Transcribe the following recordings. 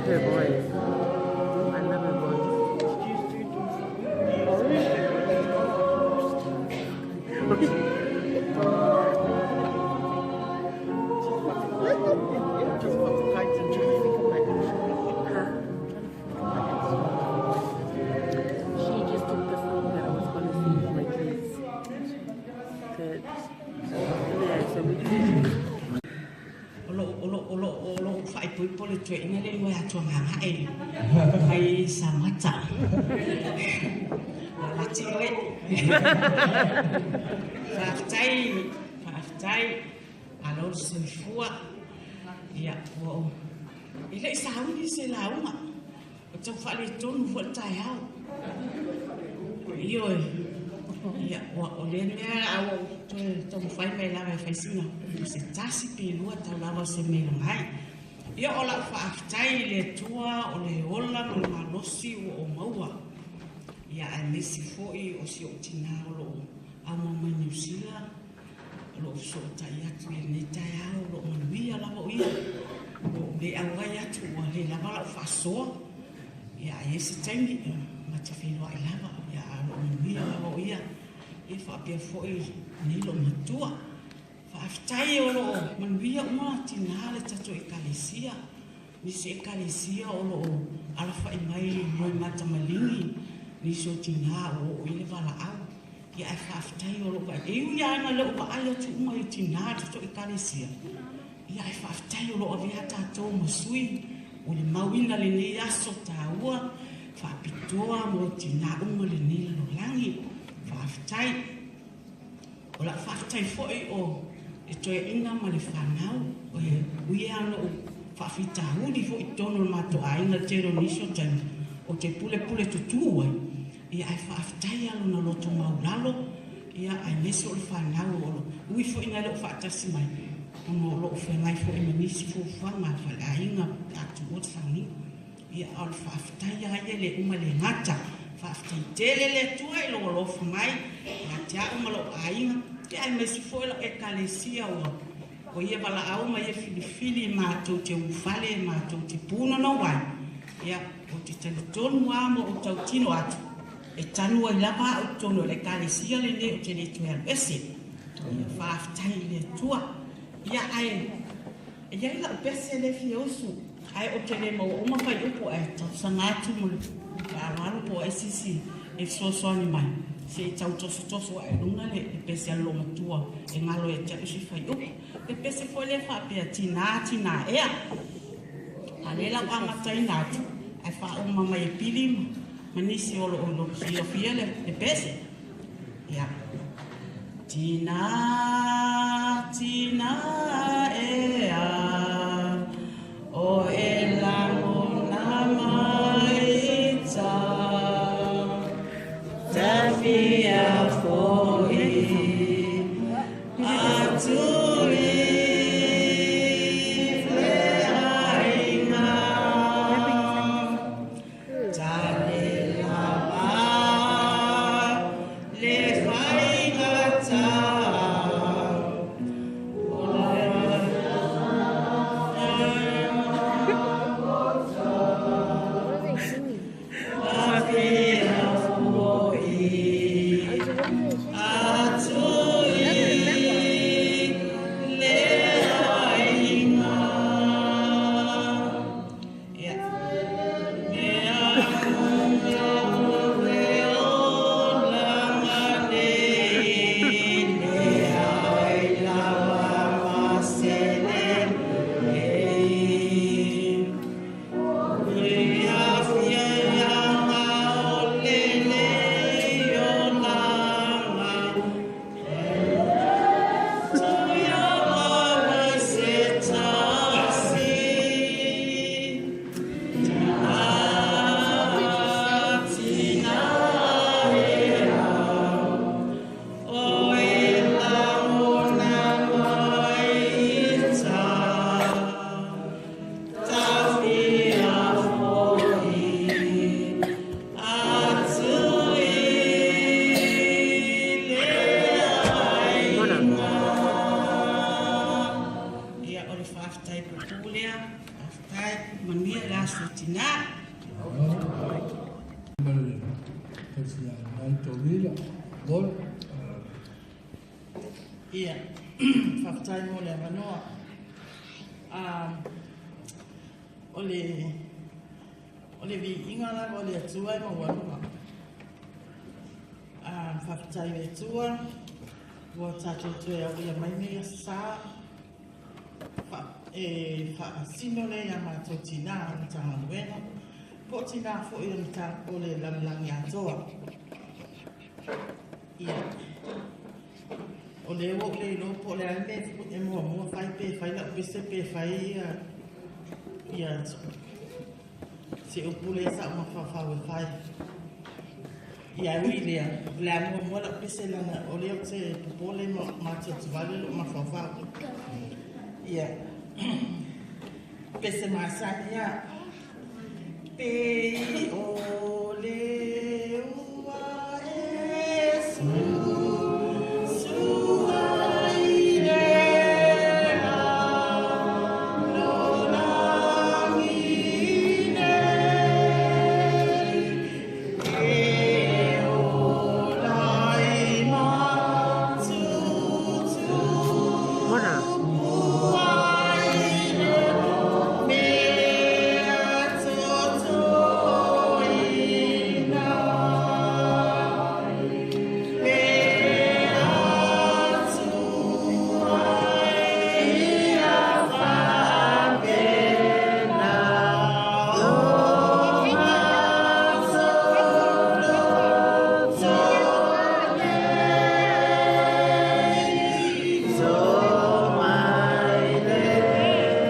Her voice. I love her voice. Tuagagae mai Samata. Lati oe. Faafetai, faafetai. Malo le soifua. Ia, ua ou... E le i sauni se lauga. Ua tau faaletonu foi le taeao. Ioe. Ia, ua o lea mea a ua ou toe taumafai mai lava e fai sina se tasi pe lua tau lava o se mea ai. Ia, o lau faafetai i le Atua o le ola ma le malosi ua ou maua. Ia, aemaise foi o si ou tinā o lo o auau mai Niu Sila, o lo o fesootai atu i lenei taeao, o lo o manuia lava o ia. Ua ou le auai atu, ua le lava lau faasoa. Ia, a i ai se taimi, ma te feiloai lava, ia, a o lo o manuia lava o ia. Ia, faapea foi nei lou matua. Faafetai o lo o manuia uma tinā le tatou Ekalesia. Nisi Ekalesia o lo o alafai mai i Loimatamaligi, nisi o tinā ua oo i ai le valaau. Ia ae faafetai o lo o vaai. E ui lava ina le o vaai atu uma i tinā i tatou Ekalesia, ia ae faafetai o lo o avea tatou ma sui o le mauina lenei aso taua faapitoa mo tinā uma lenei lalolagi. Faafetai. O lau faafetai foi o le toeaina ma le fanau, e ui lava ona ou faafitauli foi i totonu o le matou aiga i le tele o nisi o taimi, ou te pulepule tutū ai, ia ae faafetai lava lona loto maualalo, ia aemaise o le fanau o lo o ui foi ina le o faatasi mai, ona o lo o feagai foi ma nisi fuafuaga a le faleaiga pe a tuua le sauniga. Ia, a o le faafetai lava ia e le uma le gata. Faafetai tele le Atua i lou alofa mai ia te au ma lou aiga, ia aemaise foi lau Ekalesia ua ua ia valaau ma ia filifili matou te ulufale matou te punonou ai. Ia, ou te talitonu lava ma ou tautino atu, e tanu ai lava au i totonu o le Ekalesia lenei ou te le toe alu ese. Ia, faafetai i le Atua. Ia, ae e i ai lau pese lea e fia usu. Ae ou te le maua uma fuaiupu ae talosaga atu ma le faaaloalo po o ai se isi e fesoasoani mai se i tau tosotoso ae i luga le pese a le loomatua e galo ia te au se fuaiupu. Le pese foi lea faapea tinā tinā ea. A lea la ua amataina atu ae faauma mai e Pili ma nisi o lo o silafia le pese. Ia. Tinā, tinā ea, o e lagona mai ta, tafia foi atu i le aiga. Tane lava le faigata. What are they singing? Ia, o le faafetai puupuu lea. Faafetai, manuia le aso tinā. Ia, faafetai mo le avanoa. O le o le viiga lava o le Atua e maualuga. Faafetai i le Atua ua tatou toe aulia mai nei aso sa. E faasino lea iā matou tinā o Matagaluega po o tinā foi o le o le lalolagi atoa. Ia, o lea ua ou le iloa po o le a le mea e muamua fai, pe fai lau pese pe fai ia ia se upu lea sa ou mafaufau e fai. Ia, e ui i lea, o le a muamua lau pese leaga o lea ou te popole ma matiativale lou mafaufau. Ia, pese masani lava. Pei o le ua e sua i le lalolagi nei, e ola ai ma tutupu ai le mea totoina. Le Atua ia faapena ona tolotolo nei, to mai le ua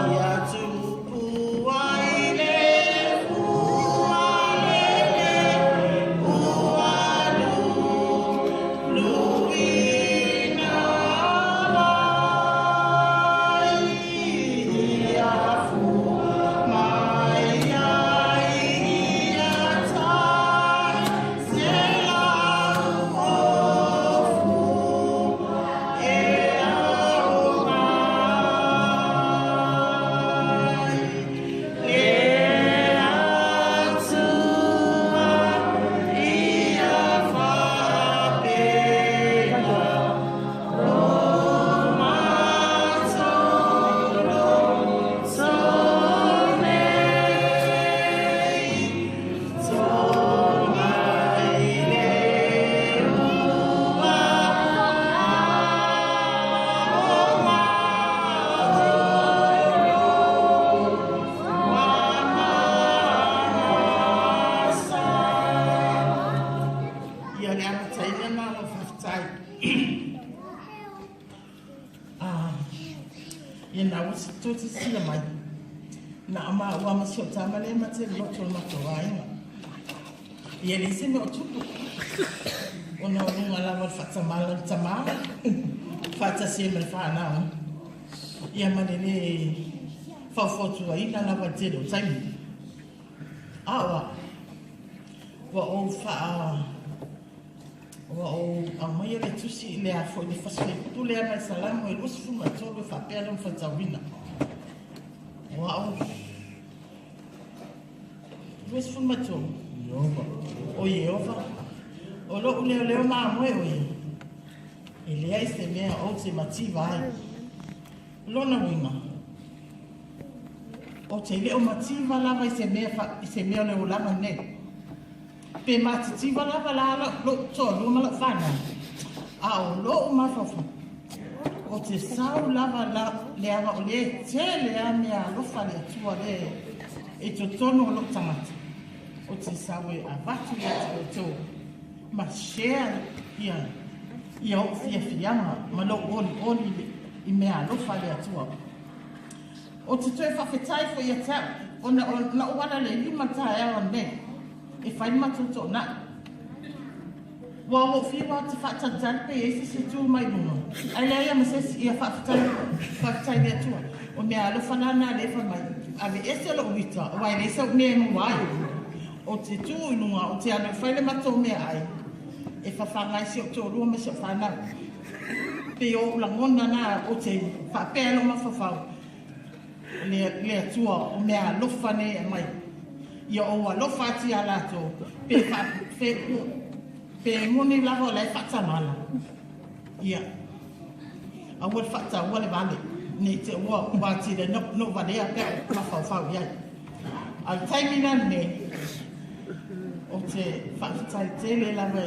Ia tupu ai le ua lele ua luina mai, ia fua mai ai ia tai se lau ofu e ao mai. Le Atua ia faapena o matolotolo nei, to mai le ua Ia le amataina ma lau faafetai. Ah, ia na ua tou te sila mai. Na o maua ma si ou tama lea ma te loto o le matou aiga. Ia e leai se mea o tupu. Ona o luga lava o le faatamala o le tama faatasi ai ma le fanau. Ia ma le lē faufautuaina lava i le tele o taimi. A o au, ua ou faa ua ou aumaia le tusi i le a foi le fasi faipule lea mai Salamo e 23 e faapea lona faitauina. O au 23. O Ieova, o lo'u leoleo mamoe o ia, e leai se mea ou te mativa ai. O lona uiga, ou te le o mativa lava i se mea i se mea o le olaga lenei. Pe matitiva lava la lo'u toalua ma la'u fanau, a o lo'u mafaufau, ou te sau lava la leaga o lea e tele lava mea alofa a le Atua lea e i totonu o lo'u tagata. Ou te sau e avatu ia te outou ma share ia ia o'u fiafiaga ma lo'u olioli i mea alofa a le Atua. Ou te toe faafetai foi ia te au ona na ou ala i le 5 i le taeao ananei e fai le matou toonai. Ua ou fiu lava ou te faatalitali pe i ai se isi e tu mai luga, ae leai lava ma se isi. Ia faafetai, faafetai i le Atua. O mea alofa la na lea e fai mai, aveese lou ita, aua e leai sau mea e maua ai. Ou te tu i luga, ou te alu e fai le matou meaai, e fafaga ai si ou toalua ma si ou fanau. Pei o ou lagona na ou te faapea ai lou mafaufau, le, le Atua o mea alofa nei e aumai. Ia ou alofa atu iā latou, pe fa, fe, pe moni lava o la e faatamala. Ia, aua le faataua le vale. Ne i te i ua atili ai ona ou valea pe a ou mafaufau i ai. A o le taimi la lenei, ou te faafetai tele lava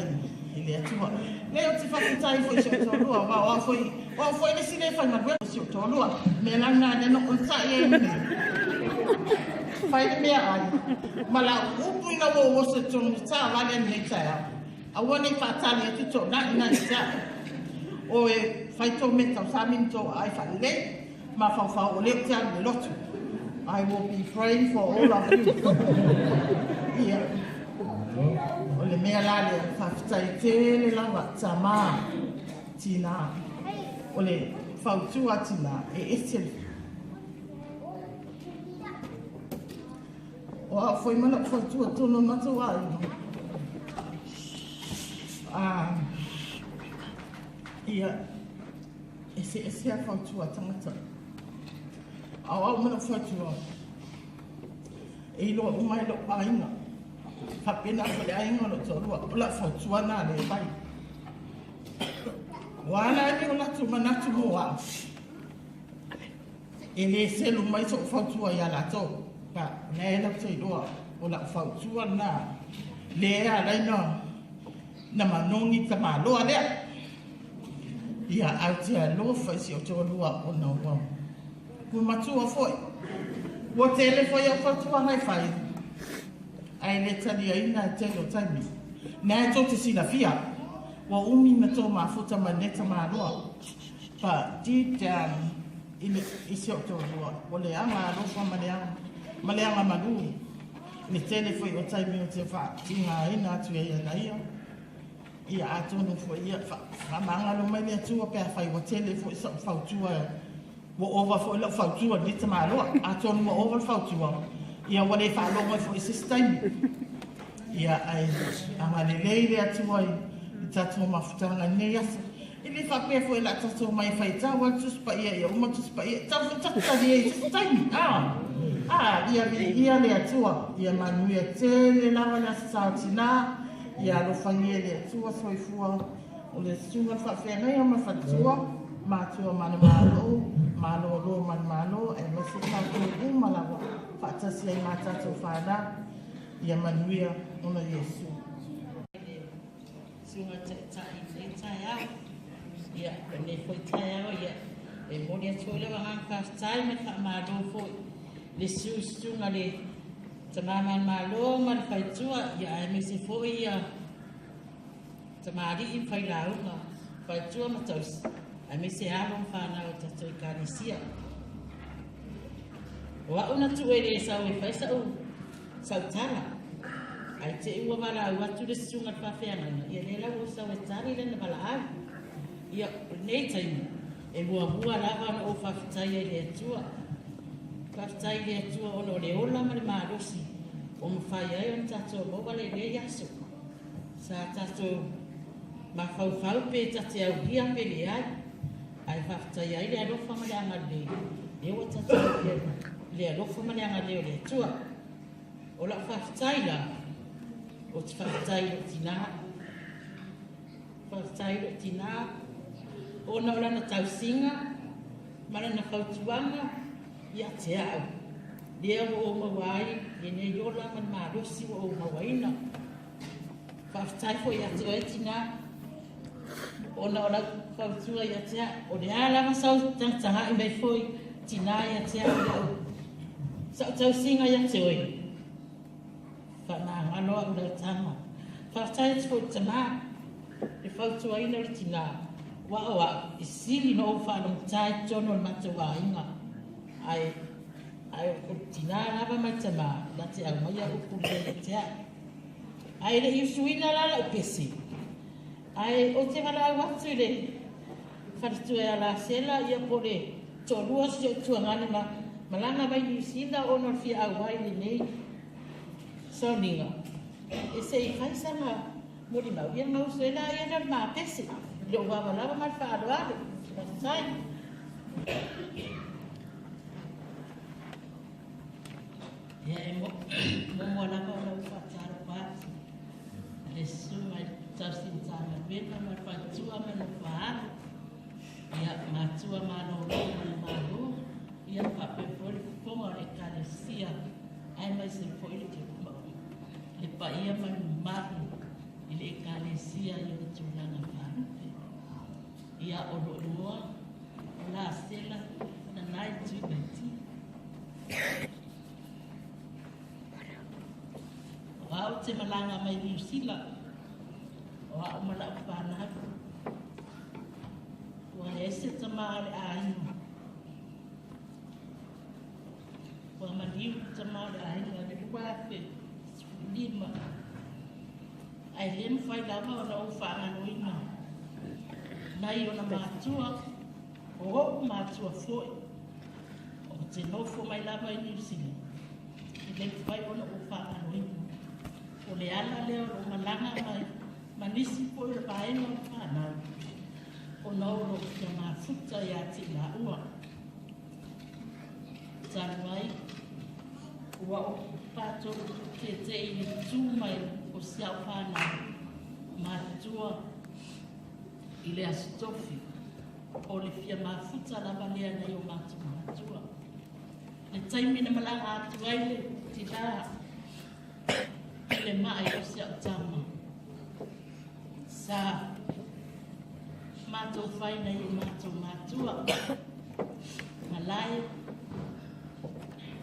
i le Atua. Leai, ou te faafetai foi i si ou toalua, aua o au foi, o au foi le isi le faigaluega o si ou toalua. O le mea la lena lea na ou onosai ai nei, fai le meaai ma lau upu ina ua ou oso i totonu o le taavale lenei taeao. Aua ne i faatali atu Toonai na ia te au. Oe, fai tou mea tausami ma tou aai faalelei, mafaufau o lea ou te alu i le lotu. I will be praying for all of you. Ia, o le mea la lea, faafetai tele lava, tama, tinā. O le fautua a tinā, e ese le. O au foi ma lou faletua tonu o matou aiga. Ah, ia, eseese a fautua tagata. A o au ma lou faletua, e iloa uma e lou aiga. Faapena foi le aiga o lou toalua, o lau fautua na le fai. Ua ala ai o latou manatu mo au. E le selu mai soʻu fautua iā latou, pa o la e latou iloa o la'u fautua lena lea e ala ai ona na manogi tamaloa lea. Ia, ae ou te alofa i si ou toalua ona ua ua matua foi. Ua tele foi au fautuaga e fai, ae le taliaina e tele o taimi. Na e tou te silafia, ua umi na tou mafuta ma lenei tamaloa. Pa deep down, i le i si ou toalua, ua leaga alofa ma le ma le agamalu, le tele foi o taimi ou te faatigaina atu ai ia ia, ia atonu foi ia faamagalo mai le Atua pe afai ua tele foi sa'u fautua, ua ova foi la'u fautua i lenei tamaloa, atonu ua ova le fautua, ia ua le faalogo ai foi i se isi taimi. Ia ae agalelei le Atua i tatou mafutaga i lenei aso. E le faapea foi o le a tatou omai e fai tau a le Tusi Paia ia uma Tusi Paia, e tatau foi tatou talia i se isi taimi. A! A! Ia viia le Atua, ia manuia tele lava le Aso Sa o Tinā, ia alofagia e le Atua soifua o le Susuga le Faafeagaiga ma Faletua, matua manumalo, malolo manumalo, aemaise tatou uma lava faatasi ai ma tatou fanau, ia manuia ona Iesu. Susuga Taitai i lenei taeao. Ia, o lenei foi taeao, ia, e momoli atu foi lau agaga faafetai ma le faamalo foi i le susu susuga le Tama Manumalo ma le Faletua, ia aemaise foi ia tamalii ma failauga, faletua ma tausi, aemaise alo ma fanau o tatou Ekalesia. O a'u na tuu e le sau e fai sa'u sau tala, ae te i ua valaau atu le susuga i le faafeagaiga, ia lea la ua ou sau e tali lana valaau. Ia, o lenei taimi, e muamua lava ona ou faafetaia i le Atua. Faafetai i le Atua ona o le ola ma le malosi ua mafai ai ona tatou maua lenei aso. Sa tatou mafaufau pe ta te aulia pe leai, ae faafetaia ai le alofa ma le agalelei, lea ua tatou aulia i le alofa ma le agalelei o le Atua. O lau faafetai la, ou te faafetai i lou tinā. Faafetai i lou tinā, ona o lana tausiga ma lana fautuaga ia te au, lea ua ou maua ai lenei ola ma le malosi ua ou mauaina. Faafetai foi ia te oe tinā, ona o lau fautua ia te au. O le a lava sau tagatagai mai foi tinā ia te au i lau sa'u tausiga ia te oe, faamagalo au i lau tama. Faafetai atu foi i le tamā le fautuaina o le tinā, aua o au e sili ona ou faalogotā i totonu o le matou aiga, ae ae o le tinā lava ma le tamā na te aumaia upu lelei ia te au. Ae le i usuina la la'u pese, ae ou te valaau atu i le faletua ia Lasela, ia po o le toalua o si ou tuagane ma malaga mai Niu Sila ona o le fia auai i lenei sauniga, e se i fai sana molimau, ia gausu ai laia lea o le ma pese i lou vavalava ma le faaaloalo. Faafetai. Ia e muamua lava ona ou faatalofa atu i le susuga i le tausi Matagaluega ma le faletua ma le nofo a alo. Ia, matua malōlō ma le Malo, ia faapea foi le fofoga o le Ekalesia, aemaise foi le le paia ma le mamalu i le Ekalesia i ona tulaga faalupe. Ia, o lou igoa o Lasela Nanai Tuivaiti. O au te malaga mai Niu Sila, o au ma lau fanau. Ua leai se tama o le aiga. Ua maliu le tama o le aiga i le 2015. Ae le mafai lava ona ou faagaloina nai ona matua, o ou matua foi. Ou te nofo mai lava i Niu Sila, e le mafai ona ou faagaloina. O le ala lea o lou malaga mai ma nisi foi o le vaega o le fanau, ona o lou fia mafuta ia te i laua. Talu ai, ua ou patolu tietie i le tu mai o si au fanau matutua i le Aso Tofi, o le fia mafuta lava lea nai o matou matua. Le taimi na malaga atu ai le tinā i le mai o si au tama, sa matou fai nai o matou matua malae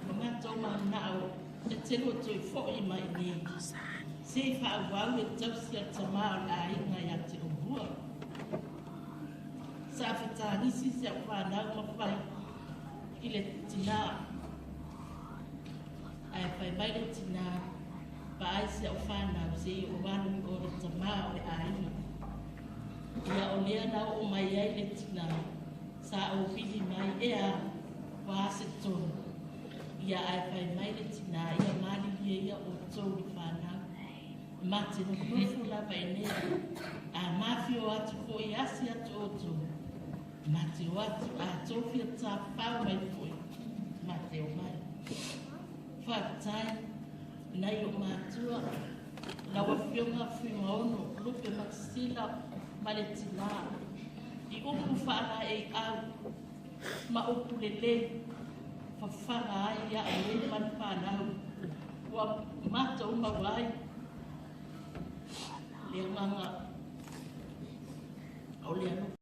ma matou manao e te lua toe foi mai nei se i faaauau e tausi a le tamā o le aiga ia te oulua. Sa fetagisi si au fanau ma fai i le tinā, ae fai mai le tinā, vaai si au fanau se i ou alu i o le tamā o le aiga. Ia o lea na oo mai ai le tinā, sa ou vili mai ea ua a se tonu. Ia ae fai mai le tinā, ia malilie ia outou le fanau. Ma te nofonofo lava i inei, a mafio atu foi asi atu outou, ma te o atu, a tou fia tafafao mai foi, ma te o mai. Faafetai nai ou matua, lau Afioga Fuimaono Lupe Matasila ma le tinā, i upu faalaeiau ma upu lelei fafaga ai ia au e ma le fanau ua matou maua ai le agaga o le alofa.